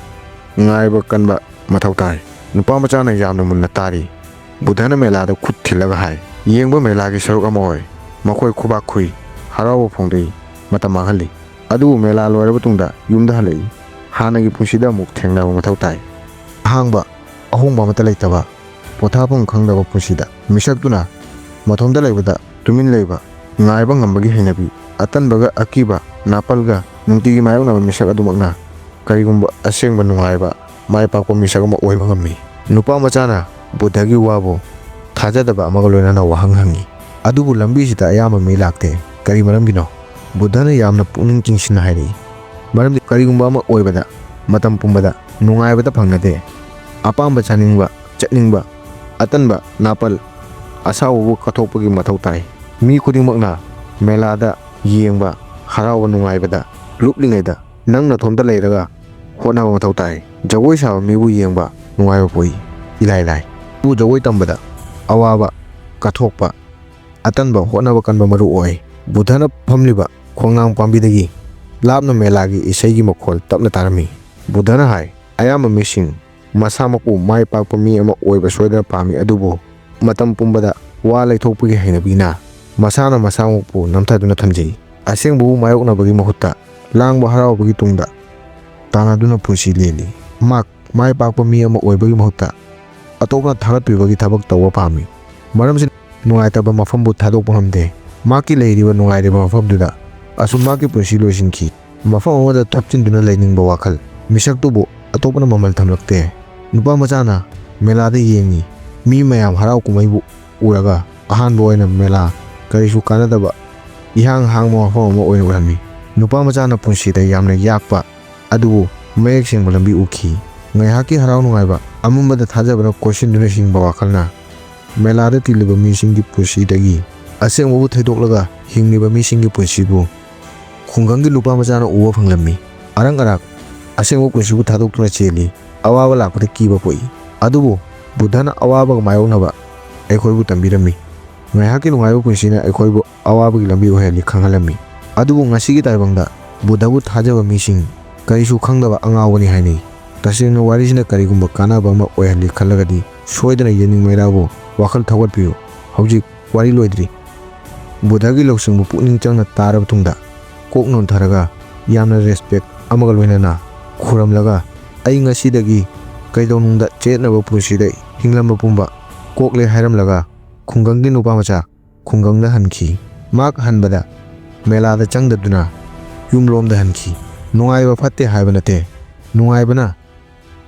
ꯉꯥꯏꯕ ꯀꯟꯕ ꯃꯊꯧ ꯇꯥꯏ꯫ ꯅꯨꯄꯥ ꯃꯆꯥꯅ ꯌꯥꯝꯅ ꯃꯨꯟꯅ ꯇꯥꯔꯤ꯫ ꯕꯨꯙꯅ ꯃꯦꯂꯥꯗ ꯈꯨꯠ ꯊꯤꯜꯂꯒ ꯍꯥꯏ, "ꯌꯦꯡꯕ ꯃꯦꯂꯥꯒꯤ ꯁꯔꯨꯛ ꯑꯃ ꯑꯣꯏ꯫ ꯃꯈꯣꯏ ꯈꯨꯕꯥꯛ ꯈꯨꯏ, ꯍꯔꯥꯎꯕ ꯐꯣꯡꯗꯣꯛꯏ, ꯃꯇꯝ ꯃꯥꯡꯍꯜꯂꯤ꯫ ꯑꯗꯨꯕꯨ ꯃꯦꯂꯥ ꯂꯣꯏꯔꯕ ꯇꯨꯡꯗ ꯌꯨꯝꯗ ꯍꯜꯂꯛꯏ꯫ ꯍꯥꯟꯅꯒꯤ ꯄꯨꯟꯁꯤꯗ ꯑꯃꯨꯛ ꯊꯦꯡꯅꯕ ꯃꯊꯧ ꯇꯥꯏ꯫" ꯑꯍꯥꯡꯕ, ꯑꯍꯣꯡꯕ ꯑꯃꯠꯇ ꯂꯩꯇꯕ, ꯄꯣꯊꯥꯐꯝ ꯈꯪꯗꯕ ꯄꯨꯟꯁꯤꯗ ꯃꯤꯁꯛꯇꯨꯅ ꯃꯊꯣꯝꯗ ꯂꯩꯕꯗ ꯇꯨꯃꯤꯟ ꯂꯩꯕ, ꯉꯥꯏꯕ ꯉꯝꯕꯒꯤ ꯍꯩꯅꯕꯤ, ꯑꯇꯟꯕꯒ ꯑꯀꯤꯕ, ꯅꯥꯄꯜꯒ ꯅꯨꯡꯇꯤꯒꯤ ꯃꯥꯌꯣꯛꯅꯕ ꯃꯤꯁꯛ ꯑꯗꯨꯃꯛꯅ ꯀꯔꯤꯒꯨꯝꯕ ꯑꯁꯦꯡꯕ ꯅꯨꯡꯉꯥꯏꯕ, ꯃꯥꯏ ꯄꯥꯛꯄ ꯃꯤꯁꯛ ꯑꯃ ꯑꯣꯏꯕ ꯉꯝꯃꯤ꯫ ꯅꯨꯄꯥ ꯃꯆꯥꯅ ꯕꯨꯙꯒꯤ ꯋꯥꯕꯨ ꯊꯥꯖꯗꯕ ꯑꯃꯒ ꯂꯣꯏꯅꯅ ꯋꯥꯍꯪ ꯍꯪꯉꯤ꯫ "ꯑꯗꯨꯕꯨ ꯂꯝꯕꯤꯁꯤꯗ ꯑꯌꯥꯝꯕ ꯃꯤ ꯂꯥꯛꯇꯦ꯫ ꯀꯔꯤ ꯃꯔꯝꯒꯤꯅꯣ?" ꯕꯨꯙꯅ ꯌꯥꯝꯅ ꯄꯨꯛꯅꯤꯡ ꯆꯤꯡꯁꯤꯟꯅ ꯍꯥꯏꯔꯛꯏ, "ꯃꯔꯝꯗꯤ ꯀꯔꯤꯒꯨꯝꯕ ꯑꯃ ꯑꯣꯏꯕꯗ ꯃꯇꯝ ꯄꯨꯝꯕꯗ ꯅꯨꯡꯉꯥꯏꯕꯇ ꯐꯪꯅꯗꯦ꯫ ꯑꯄꯥꯝꯕ ꯆꯥꯅꯤꯡꯕ, ꯆꯠꯅꯤꯡꯕ, ꯑꯇꯟꯕ, ꯅꯥꯄꯜ, ꯑꯁꯥꯎꯕꯕꯨ ꯀꯠꯊꯣꯛꯄꯒꯤ ꯃꯊꯧ ꯇꯥꯏ꯫ ꯃꯤ ꯈꯨꯗꯤꯡꯃꯛꯅ ꯃꯦꯂꯥꯗ ꯌꯦꯡꯕ, ꯍꯔꯥꯎꯕ ꯅꯨꯡꯉꯥꯏꯕꯗ ꯂꯨꯞꯂꯤꯉꯩꯗ ꯅꯪ ꯅꯊꯣꯝꯇ ꯂꯩꯔꯒ ꯍꯣꯠꯅꯕ ꯃꯊꯧ ꯇꯥꯏ꯫ ꯖꯒꯣꯏ ꯁꯥꯕ ꯃꯤꯕꯨ ꯌꯦꯡꯕ ꯅꯨꯡꯉꯥꯏꯕ ꯄꯣꯛꯏ, ꯏꯂꯥꯏ ꯂꯥꯏ꯫ ꯑꯗꯨꯕꯨ ꯖꯒꯣꯏ ꯇꯝꯕꯗ ꯑꯋꯥꯕ ꯀꯠꯊꯣꯛꯄ, ꯑꯇꯟꯕ ꯍꯣꯠꯅꯕ ꯀꯟꯕ ꯃꯔꯨ ꯑꯣꯏ꯫" ꯕꯨꯙꯅ ꯐꯝꯂꯤꯕ ꯈꯣꯡꯅꯥꯡ ꯄꯥꯝꯕꯤꯗꯒꯤ ꯂꯥꯞꯅ ꯃꯦꯂꯥꯒꯤ ꯏꯁꯩꯒꯤ ꯃꯈꯣꯜ ꯇꯞꯅ ꯇꯥꯔꯝꯃꯤ꯫ ꯕꯨꯙꯅ ꯍꯥꯏ, "ꯑꯌꯥꯝꯕ ꯃꯤꯁꯤꯡ ꯃꯁꯥꯃꯛꯄꯨ ꯃꯥꯏ ꯄꯥꯛꯄ ꯃꯤ ꯑꯃ ꯑꯣꯏꯕ ꯁꯣꯏꯗꯅ ꯄꯥꯝꯃꯤ, ꯑꯗꯨꯕꯨ ꯃꯇꯝ ꯄꯨꯝꯕꯗ ꯋꯥ ꯂꯩꯊꯣꯛꯄꯒꯤ ꯍꯩꯅꯕꯤꯅ ꯃꯁꯥꯅ ꯃꯁꯥꯃꯛꯄꯨ ꯅꯝꯊꯗꯨꯅ ꯊꯝꯖꯩ꯫ ꯑꯁꯦꯡꯕꯕꯨ ꯃꯥꯌꯣꯛꯅꯕꯒꯤ ꯃꯍꯨꯠꯇ ꯂꯥꯡꯕ ꯍꯔꯥꯎꯕꯒꯤ ꯇꯨꯡꯗ ꯇꯥꯟꯅꯗꯨꯅ ꯄꯨꯟꯁꯤ ꯂꯦꯜꯂꯤ꯫ ꯃꯍꯥꯛ ꯃꯥꯏ ꯄꯥꯛꯄ ꯃꯤ ꯑꯃ ꯑꯣꯏꯕꯒꯤ ꯃꯍꯨꯠꯇ ꯑꯇꯣꯞꯄꯅ ꯊꯥꯒꯠꯄꯤꯕꯒꯤ ꯊꯕꯛ ꯇꯧꯕ ꯄꯥꯝꯃꯤ꯫ ꯃꯔꯝꯁꯤꯅ ꯅꯨꯡꯉꯥꯏꯇꯕ ꯃꯐꯝꯕꯨ ꯊꯥꯗꯣꯛꯄ ꯉꯝꯗꯦ꯫ ꯃꯍꯥꯛꯀꯤ ꯂꯩꯔꯤꯕ ꯅꯨꯡꯉꯥꯏꯔꯤꯕ ꯃꯐꯝꯗꯨꯗ ꯑꯁꯨꯝ ꯃꯍꯥꯛꯀꯤ ꯄꯨꯟꯁꯤ ꯂꯣꯏꯁꯤꯟꯈꯤ꯫ ꯃꯐꯝ ꯑꯃꯗ ꯊꯨꯞꯆꯤꯟꯗꯨꯅ ꯂꯩꯅꯤꯡꯕ ꯋꯥꯈꯜ꯫ ꯃꯤꯁꯛꯇꯨꯕꯨ ꯑꯇꯣꯞꯄꯅ ꯃꯃꯜ ꯊꯝꯂꯛꯇꯦ꯫ ꯅꯨꯄꯥ ꯃꯆꯥꯅ ꯃꯦꯂꯥꯗ ꯌꯦꯡꯉꯤ꯫ ꯃꯤ ꯃꯌꯥꯝ ꯍꯔꯥꯎ ꯀꯨꯝꯍꯩꯕꯨ ꯎꯔꯒ ꯑꯍꯥꯟꯕ ꯑꯣꯏꯅ ꯃꯦꯂꯥ ꯀꯔꯤꯁꯨ ꯀꯥꯟꯅꯗꯕ ꯏꯍꯥꯡ ꯍꯥꯡꯕ ꯃꯐꯝ ꯑꯃ ꯑꯣꯏꯅ ꯎꯔꯝꯃꯤ꯫ ꯅꯨꯄꯥ ꯃꯆꯥꯅ ꯄꯨꯟꯁꯤꯗ ꯌꯥꯝꯅ ꯌꯥꯛꯄ ꯑꯗꯨꯕꯨ ꯃꯌꯦꯛ ꯁꯦꯡꯕ ꯂꯝꯕꯤ ꯎꯈꯤ꯫ ꯉꯥꯏꯍꯥꯛꯀꯤ ꯍꯔꯥꯎ ꯅꯨꯡꯉꯥꯏꯕ, ꯑꯃꯝꯕꯗ ꯊꯥꯖꯕꯅ ꯀꯣꯏꯁꯤꯟꯗꯨꯅ ꯍꯤꯡꯕ ꯋꯥꯈꯜꯅ ꯃꯦꯂꯥꯗ ꯇꯤꯜꯂꯤꯕ ꯃꯤꯁꯤꯡꯒꯤ ꯄꯨꯟꯁꯤꯗꯒꯤ ꯑꯁꯦꯡꯕꯕꯨ ꯊꯩꯗꯣꯛꯂꯒ ꯍꯤꯡꯂꯤꯕ ꯃꯤꯁꯤꯡꯒꯤ ꯄꯨꯟꯁꯤꯕꯨ ꯈꯨꯡꯒꯪꯒꯤ ꯅꯨꯄꯥ ꯃꯆꯥꯅ ꯎꯕ ꯐꯪꯂꯝꯃꯤ꯫ ꯑꯔꯪ ꯑꯔꯥꯛ ꯑꯁꯦꯡꯕ ꯄꯨꯟꯁꯤꯕꯨ ꯊꯥꯗꯣꯛꯇꯨꯅ ꯆꯦꯜꯂꯤ꯫ ꯑꯋꯥꯕ ꯂꯥꯛꯄꯗ ꯀꯤꯕ ꯄꯣꯛꯏ꯫ ꯑꯗꯨꯕꯨ ꯕꯨꯙꯅ ꯑꯋꯥꯕꯒ ꯃꯥꯌꯣꯛꯅꯕ ꯑꯩꯈꯣꯏꯕꯨ ꯇꯝꯕꯤꯔꯝꯃꯤ꯫ ꯉꯥꯏꯍꯥꯛꯀꯤ ꯅꯨꯡꯉꯥꯏꯕ ꯄꯨꯟꯁꯤꯅ ꯑꯩꯈꯣꯏꯕꯨ ꯑꯋꯥꯕꯒꯤ ꯂꯝꯕꯤ ꯑꯣꯏꯍꯜꯂꯤ ꯈꯪꯍꯜꯂꯝꯃꯤ꯫ ꯑꯗꯨꯕꯨ ꯉꯁꯤꯒꯤ ꯇꯥꯏꯕꯪꯗ ꯕꯨꯙꯕꯨ ꯊꯥꯖꯕ ꯃꯤꯁꯤꯡ ꯀꯔꯤꯁꯨ ꯈꯪꯗꯕ ꯑꯉꯥꯎꯕꯅꯤ ꯍꯥꯏꯅꯩ꯫ ꯇꯁꯦꯡꯅ ꯋꯥꯔꯤꯁꯤꯅ ꯀꯔꯤꯒꯨꯝꯕ ꯀꯥꯟꯅꯕ ꯑꯃ ꯑꯣꯏꯍꯜꯂꯤ ꯈꯜꯂꯒꯗꯤ ꯁꯣꯏꯗꯅ ꯌꯦꯡꯅꯤꯡ ꯃꯩꯔꯥꯕꯨ ꯋꯥꯈꯜ ꯊꯧꯒꯠꯄꯤꯌꯨ꯫ ꯍꯧꯖꯤꯛ ꯋꯥꯔꯤ ꯂꯣꯏꯗ꯭ꯔꯤ꯫ ꯕꯨꯙꯒꯤ ꯂꯧꯁꯤꯡꯕꯨ ꯄꯨꯛꯅꯤꯡ ꯆꯪꯅ ꯇꯥꯔꯕ ꯇꯨꯡꯗ ꯀꯣꯛ ꯅꯣꯟꯊꯔꯒ ꯌꯥꯝꯅ ꯔꯦꯁꯄꯦꯛ ꯑꯃꯒ ꯂꯣꯏꯅꯅ ꯈꯨꯔꯝꯂꯒ, "ꯑꯩ ꯉꯁꯤꯗꯒꯤ ꯀꯩꯗꯧꯅꯨꯡꯗ ꯆꯦꯠꯅꯕ ꯄꯨꯟꯁꯤꯗ ꯍꯤꯡꯂꯝꯕ ꯄꯨꯝꯕ ꯀꯣꯛꯂꯦ" ꯍꯥꯏꯔꯝꯂꯒ ꯈꯨꯡꯒꯪꯒꯤ ꯅꯨꯄꯥ ꯃꯆꯥ ꯈꯨꯡꯒꯪꯗ ꯍꯟꯈꯤ꯫ ꯃꯍꯥꯛ ꯍꯟꯕꯗ ꯃꯦꯂꯥꯗ ꯆꯪꯗꯗꯨꯅ ꯌꯨꯝꯂꯣꯝꯗ ꯍꯟꯈꯤ꯫ ꯅꯨꯡꯉꯥꯏꯕ ꯐꯠꯇꯦ ꯍꯥꯏꯕ ꯅꯠꯇꯦ꯫ ꯅꯨꯡꯉꯥꯏꯕꯅ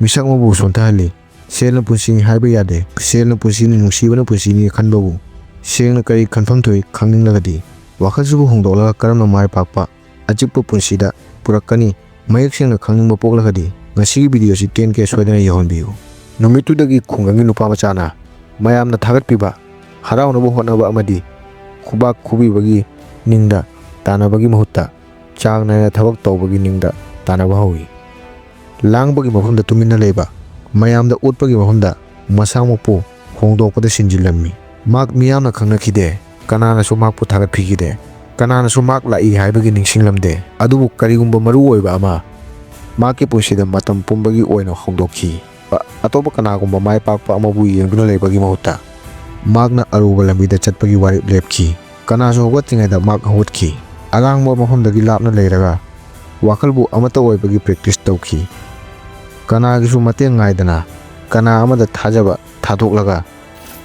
ꯃꯤꯁꯛ ꯑꯃꯕꯨ ꯁꯣꯟꯊꯍꯜꯂꯤ꯫ ꯁꯦꯜꯅ ꯄꯨꯟꯁꯤꯅꯤ ꯍꯥꯏꯕ ꯌꯥꯗꯦ꯫ ꯁꯦꯜꯅ ꯄꯨꯟꯁꯤꯅꯤ, ꯅꯨꯡꯁꯤꯕꯅ ꯄꯨꯟꯁꯤꯅꯤ ꯈꯟꯕꯕꯨ ꯁꯦꯡꯅ ꯀꯔꯤ ꯈꯟꯐꯝ ꯊꯣꯛꯏ ꯈꯪꯅꯤꯡꯂꯒꯗꯤ ꯋꯥꯈꯜꯁꯤꯕꯨ ꯍꯣꯡꯗꯣꯛꯂꯒ ꯀꯔꯝꯅ ꯃꯥꯏ ꯄꯥꯛꯄ ꯑꯆꯤꯛꯄ ꯄꯨꯟꯁꯤꯗ ꯄꯨꯔꯛꯀꯅꯤ? ꯃꯌꯦꯛ ꯁꯦꯡꯅ ꯈꯪꯅꯤꯡꯕ ꯄꯣꯛꯂꯒꯗꯤ ꯉꯁꯤꯒꯤ ꯚꯤꯗꯤꯑꯣꯁꯤ ꯇꯦꯟ ꯀꯦ ꯁꯣꯏꯗꯅ ꯌꯧꯍꯟꯕꯤꯌꯨ꯫ ꯅꯨꯃꯤꯠꯇꯨꯗꯒꯤ ꯈꯨꯡꯒꯪꯒꯤ ꯅꯨꯄꯥ ꯃꯆꯥꯅ ꯃꯌꯥꯝꯅ ꯊꯥꯒꯠꯄꯤꯕ, ꯍꯔꯥꯎꯅꯕ ꯍꯣꯠꯅꯕ ꯑꯃꯗꯤ ꯈꯨꯕꯥꯛ ꯈꯨꯕꯤꯕꯒꯤ ꯅꯤꯡꯗ ꯇꯥꯟꯅꯕꯒꯤ ꯃꯍꯨꯠꯇ ꯆꯥꯡ ꯅꯥꯏꯅ ꯊꯕꯛ ꯇꯧꯕꯒꯤ ꯅꯤꯡꯗ ꯇꯥꯟꯅꯕ ꯍꯧꯏ꯫ ꯂꯥꯡꯕꯒꯤ ꯃꯐꯝꯗ ꯇꯨꯃꯤꯟꯅ ꯂꯩꯕ, ꯃꯌꯥꯝꯗ ꯎꯠꯄꯒꯤ ꯃꯐꯝꯗ ꯃꯁꯥꯃꯛꯄꯨ ꯍꯣꯡꯗꯣꯛꯄꯗ ꯁꯤꯟꯖꯤꯜꯂꯝꯃꯤ꯫ ꯃꯍꯥꯛ ꯃꯤꯌꯥꯝꯅ ꯈꯪꯅꯈꯤꯗꯦ, ꯀꯅꯥꯅꯁꯨ ꯃꯍꯥꯛꯄꯨ ꯊꯥꯒꯠꯄꯤꯈꯤꯗꯦ, ꯀꯅꯥꯅꯁꯨ ꯃꯍꯥꯛ ꯂꯥꯛꯏ ꯍꯥꯏꯕꯒꯤ ꯅꯤꯡꯁꯤꯡꯂꯝꯗꯦ꯫ ꯑꯗꯨꯕꯨ ꯀꯔꯤꯒꯨꯝꯕ ꯃꯔꯨ ꯑꯣꯏꯕ ꯑꯃ ꯃꯍꯥꯛꯀꯤ ꯄꯨꯟꯁꯤꯗ ꯃꯇꯝ ꯄꯨꯝꯕꯒꯤ ꯑꯣꯏꯅ ꯍꯣꯡꯗꯣꯛꯈꯤ꯫ ꯑ-, ꯑꯇꯣꯞꯄ ꯀꯅꯥꯒꯨꯝꯕ ꯃꯥꯏ ꯄꯥꯛꯄ ꯑꯃꯕꯨ ꯌꯦꯡꯗꯨꯅ ꯂꯩꯕꯒꯤ ꯃꯍꯨꯠꯇ ꯃꯍꯥꯛꯅ ꯑꯔꯨꯕ ꯂꯝꯕꯤꯗ ꯆꯠꯄꯒꯤ ꯋꯥꯔꯦꯞ ꯂꯦꯞꯈꯤ꯫ ꯀꯅꯥꯁꯨ ꯍꯧꯒꯠꯇ꯭ꯔꯤꯉꯩꯗ ꯃꯍꯥꯛ ꯍꯧꯒꯠꯈꯤ꯫ ꯑꯂꯥꯡꯕ ꯃꯐꯝꯗꯒꯤ ꯂꯥꯞꯅ ꯂꯩꯔꯒ ꯋꯥꯈꯜꯕꯨ ꯑꯃꯠꯇ ꯑꯣꯏꯕꯒꯤ ꯄ꯭ꯔꯦꯛꯇꯤꯁ ꯇꯧꯈꯤ꯫ ꯀꯅꯥꯒꯤꯁꯨ ꯃꯇꯦꯡ ꯉꯥꯏꯗꯅ, ꯀꯅꯥ ꯑꯃꯗ ꯊꯥꯖꯕ ꯊꯥꯗꯣꯛꯂꯒ,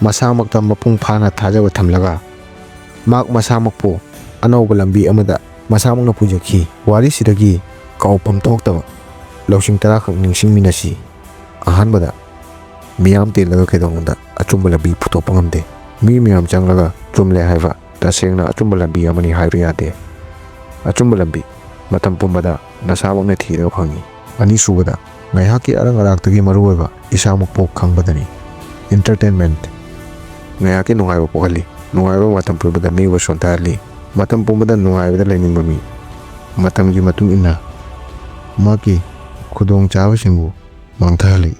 ꯃꯁꯥꯃꯛꯇ ꯃꯄꯨꯡ ꯐꯥꯅ ꯊꯥꯖꯕ ꯊꯝꯂꯒ, ꯃꯍꯥꯛ ꯃꯁꯥꯃꯛꯄꯨ ꯑꯅꯧꯕ ꯂꯝꯕꯤ ꯑꯃꯗ ꯃꯁꯥꯃꯛꯅ ꯄꯨꯖꯈꯤ꯫ ꯋꯥꯔꯤꯁꯤꯗꯒꯤ ꯀꯥꯎꯐꯝ ꯊꯣꯛꯇꯕ ꯂꯧꯁꯤꯡ ꯇꯔꯥꯈꯛ ꯅꯤꯡꯁꯤꯡꯃꯤꯟꯅꯁꯤ꯫ ꯑꯍꯥꯟꯕꯗ, ꯃꯤꯌꯥꯝ ꯇꯤꯜꯂꯒ ꯀꯩꯗꯧꯅꯨꯡꯗ ꯑꯆꯨꯝꯕ ꯂꯝꯕꯤ ꯄꯨꯊꯣꯛꯄ ꯉꯝꯗꯦ꯫ ꯃꯤ ꯃꯌꯥꯝ ꯆꯪꯂꯒ ꯆꯨꯝꯂꯦ ꯍꯥꯏꯕ ꯇꯁꯦꯡꯅ ꯑꯆꯨꯝꯕ ꯂꯝꯕꯤ ꯑꯃꯅꯤ ꯍꯥꯏꯕ ꯌꯥꯗꯦ꯫ ꯑꯆꯨꯝꯕ ꯂꯝꯕꯤ ꯃꯇꯝ ꯄꯨꯝꯕꯗ ꯅꯁꯥꯃꯛꯅ ꯊꯤꯔꯒ ꯐꯪꯏ꯫ ꯑꯅꯤꯁꯨꯕꯗ, ꯉꯥꯏꯍꯥꯛꯀꯤ ꯑꯔꯪ ꯑꯔꯥꯛꯇꯒꯤ ꯃꯔꯨꯑꯣꯏꯕ ꯏꯁꯥꯃꯛꯄꯨ ꯈꯪꯕꯗꯅꯤ꯫ Entertainment ꯉꯥꯏꯍꯥꯛꯀꯤ ꯅꯨꯡꯉꯥꯏꯕ ꯄꯣꯛꯍꯜꯂꯤ꯫ ꯅꯨꯡꯉꯥꯏꯕ ꯃꯇꯝ ꯄꯨꯝꯕꯗ ꯃꯤꯕꯨ ꯁꯣꯟꯊꯍꯜꯂꯤ꯫ ꯃꯇꯝ ꯄꯨꯝꯕꯗ ꯅꯨꯡꯉꯥꯏꯕꯗ ꯂꯩꯅꯤꯡꯕ ꯃꯤ ꯃꯇꯝꯒꯤ ꯃꯇꯨꯡ ꯏꯟꯅ ꯃꯍꯥꯛꯀꯤ ꯈꯨꯗꯣꯡꯆꯥꯕꯁꯤꯡꯕꯨ ꯃꯥꯡꯊꯍꯜꯂꯤ꯫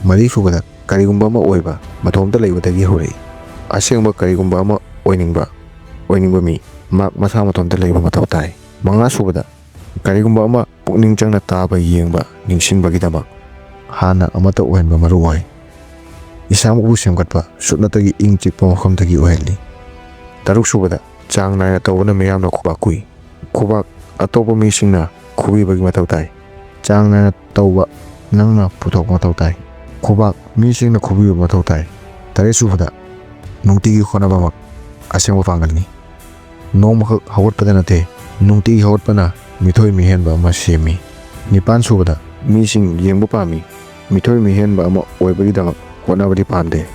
ꯃꯔꯤꯁꯨꯕꯗ, ꯀꯔꯤꯒꯨꯝꯕ ꯑꯃ ꯑꯣꯏꯕ ꯃꯇꯣꯝꯇ ꯂꯩꯕꯗꯒꯤ ꯍꯧꯔꯛꯏ꯫ ꯑꯁꯦꯡꯕ ꯀꯔꯤꯒꯨꯝꯕ ꯑꯃ ꯑꯣꯏꯅꯤꯡꯕ, ꯑꯣꯏꯅꯤꯡꯕ ꯃꯤ ꯃꯍꯥꯛ ꯃꯁꯥ ꯃꯇꯣꯝꯇ ꯂꯩꯕ ꯃꯊꯧ ꯇꯥꯏ꯫ ꯃꯉꯥꯁꯨꯕꯗ, ꯀꯔꯤꯒꯨꯝꯕ ꯑꯃ ꯄꯨꯛꯅꯤꯡ ꯆꯪꯅ ꯇꯥꯕ, ꯌꯦꯡꯕ, ꯅꯤꯡꯁꯤꯡꯕꯒꯤꯗꯃꯛ ꯍꯥꯟꯅ ꯑꯃꯠꯇ ꯑꯣꯏꯍꯟꯕ ꯃꯔꯨ ꯑꯣꯏ꯫ ꯏꯁꯥꯃꯛꯄꯨ ꯁꯦꯝꯒꯠꯄ, ꯁꯨꯞꯅꯇꯒꯤ ꯏꯪ ꯆꯤꯛꯄ ꯃꯐꯝꯗꯒꯤ ꯑꯣꯏꯍꯜꯂꯤ꯫ ꯇꯔꯨꯛꯁꯨꯕꯗ, ꯆꯥꯡ ꯅꯥꯏꯅ ꯇꯧꯕꯅ ꯃꯤꯌꯥꯝꯅ ꯈꯨꯕꯥꯛ ꯈꯨꯏ꯫ ꯈꯨꯕꯥꯛ ꯑꯇꯣꯞꯄ ꯃꯤꯁꯤꯡꯅ ꯈꯨꯕꯤꯕꯒꯤ ꯃꯊꯧ ꯇꯥꯏ꯫ ꯆꯥꯡ ꯅꯥꯏꯅ ꯇꯧꯕ ꯅꯪꯅ ꯄꯨꯊꯣꯛꯄ ꯃꯊꯧ ꯇꯥꯏ꯫ ꯈꯨꯕꯥꯛ ꯃꯤꯁꯤꯡꯅ ꯈꯨꯕꯤꯕ ꯃꯊꯧ ꯇꯥꯏ꯫ ꯇꯔꯦꯠꯁꯨꯕꯗ, ꯅꯨꯡꯇꯤꯒꯤ ꯍꯣꯠꯅꯕꯃꯛ ꯑꯁꯦꯡꯕ ꯄꯥꯡꯒꯜꯅꯤ꯫ ꯅꯣꯡꯃꯈꯛ ꯍꯧꯒꯠꯄꯗ ꯅꯠꯇꯦ, ꯅꯨꯡꯇꯤꯒꯤ ꯍꯧꯒꯠꯄꯅ ꯃꯤꯊꯣꯏ ꯃꯤꯍꯦꯟꯕ ꯑꯃ ꯁꯦꯝꯃꯤ꯫ ꯅꯤꯄꯥꯟꯁꯨꯕꯗ, ꯃꯤꯁꯤꯡ ꯌꯦꯡꯕ ꯄꯥꯝꯃꯤ꯫ ꯃꯤꯊꯣꯏ ꯃꯤꯍꯦꯟꯕ ꯑꯃ ꯑꯣꯏꯕꯒꯤꯗꯃꯛ ꯍꯣꯠꯅꯕꯗꯤ ꯄꯥꯝꯗꯦ,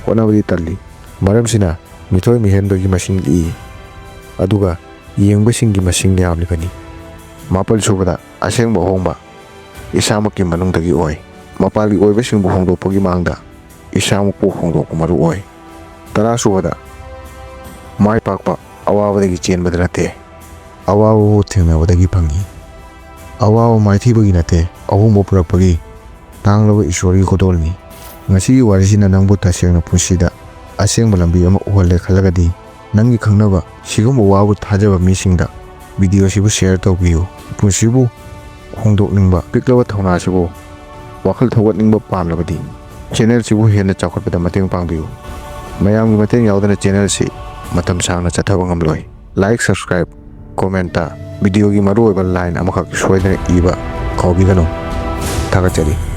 ꯍꯣꯠꯅꯕꯗꯤ ꯇꯜꯂꯤ꯫ ꯃꯔꯝꯁꯤꯅ ꯃꯤꯊꯣꯏ ꯃꯤꯍꯦꯟꯕꯒꯤ ꯃꯁꯤꯡ ꯂꯤꯛꯏ, ꯑꯗꯨꯒ ꯌꯦꯡꯕꯁꯤꯡꯒꯤ ꯃꯁꯤꯡ ꯌꯥꯝꯂꯤꯕꯅꯤ꯫ ꯃꯥꯄꯜꯁꯨꯕꯗ, ꯑꯁꯦꯡꯕ ꯑꯍꯣꯡꯕ ꯏꯁꯥꯃꯛꯀꯤ ꯃꯅꯨꯡꯗꯒꯤ ꯑꯣꯏ꯫ ꯃꯄꯥꯟꯒꯤ ꯑꯣꯏꯕꯁꯤꯡꯕꯨ ꯍꯣꯡꯗꯣꯛꯄꯒꯤ ꯃꯥꯡꯗ ꯏꯁꯥꯃꯛꯄꯨ ꯍꯣꯡꯗꯣꯛꯄ ꯃꯔꯨ ꯑꯣꯏ꯫ ꯇꯔꯥꯁꯨꯕꯗ, ꯃꯥꯏ ꯄꯥꯛꯄ ꯑꯋꯥꯕꯗꯒꯤ ꯆꯦꯟꯕꯗ ꯅꯠꯇꯦ, ꯑꯋꯥꯕꯕꯨ ꯊꯦꯡꯅꯕꯗꯒꯤ ꯐꯪꯏ꯫ ꯑꯋꯥꯕ ꯃꯥꯏꯊꯤꯕꯒꯤ ꯅꯠꯇꯦ, ꯑꯍꯣꯡꯕ ꯄꯨꯔꯛꯄꯒꯤ ꯇꯥꯡꯂꯕ ꯏꯁꯣꯔꯒꯤ ꯈꯨꯗꯣꯜꯅꯤ꯫ ꯉꯁꯤꯒꯤ ꯋꯥꯔꯤꯁꯤꯅ ꯅꯪꯕꯨ ꯇꯁꯦꯡꯅ ꯄꯨꯟꯁꯤꯗ ꯑꯁꯦꯡꯕ ꯂꯝꯕꯤ ꯑꯃ ꯎꯍꯜꯂꯦ ꯈꯜꯂꯒꯗꯤ, ꯅꯪꯒꯤ ꯈꯪꯅꯕ ꯁꯤꯒꯨꯝꯕ ꯋꯥꯕꯨ ꯊꯥꯖꯕ ꯃꯤꯁꯤꯡꯗ ꯚꯤꯗꯤꯑꯣꯁꯤꯕꯨ ꯁꯦꯌꯔ ꯇꯧꯕꯤꯌꯨ꯫ ꯄꯨꯟꯁꯤꯕꯨ ꯍꯣꯡꯗꯣꯛꯅꯤꯡꯕ ꯄꯤꯛꯂꯕ ꯊꯧꯅꯥꯁꯤꯕꯨ ꯋꯥꯈꯜ ꯊꯧꯒꯠꯅꯤꯡꯕ ꯄꯥꯝꯂꯕꯗꯤ, ꯆꯦꯅꯦꯜꯁꯤꯕꯨ ꯍꯦꯟꯅ ꯆꯥꯎꯈꯠꯄꯗ ꯃꯇꯦꯡ ꯄꯥꯡꯕꯤꯌꯨ꯫ ꯃꯌꯥꯝꯒꯤ ꯃꯇꯦꯡ ꯌꯥꯎꯗꯅ ꯆꯦꯅꯦꯜꯁꯤ ꯃꯇꯝ ꯁꯥꯡꯅ ꯆꯠꯊꯕ ꯉꯝꯂꯣꯏ꯫ ꯂꯥꯏꯛ, ꯁꯕꯁꯀ꯭ꯔꯥꯏꯕ, ꯀꯣꯃꯦꯟꯇ ꯚꯤꯗꯤꯑꯣꯒꯤ ꯃꯔꯨꯑꯣꯏꯕ ꯂꯥꯏꯟ ꯑꯃꯈꯛ ꯁꯣꯏꯗꯅ ꯏꯕ ꯀꯥꯎꯕꯤꯒꯅꯨ꯫ ꯊꯥꯒꯠꯆꯔꯤ꯫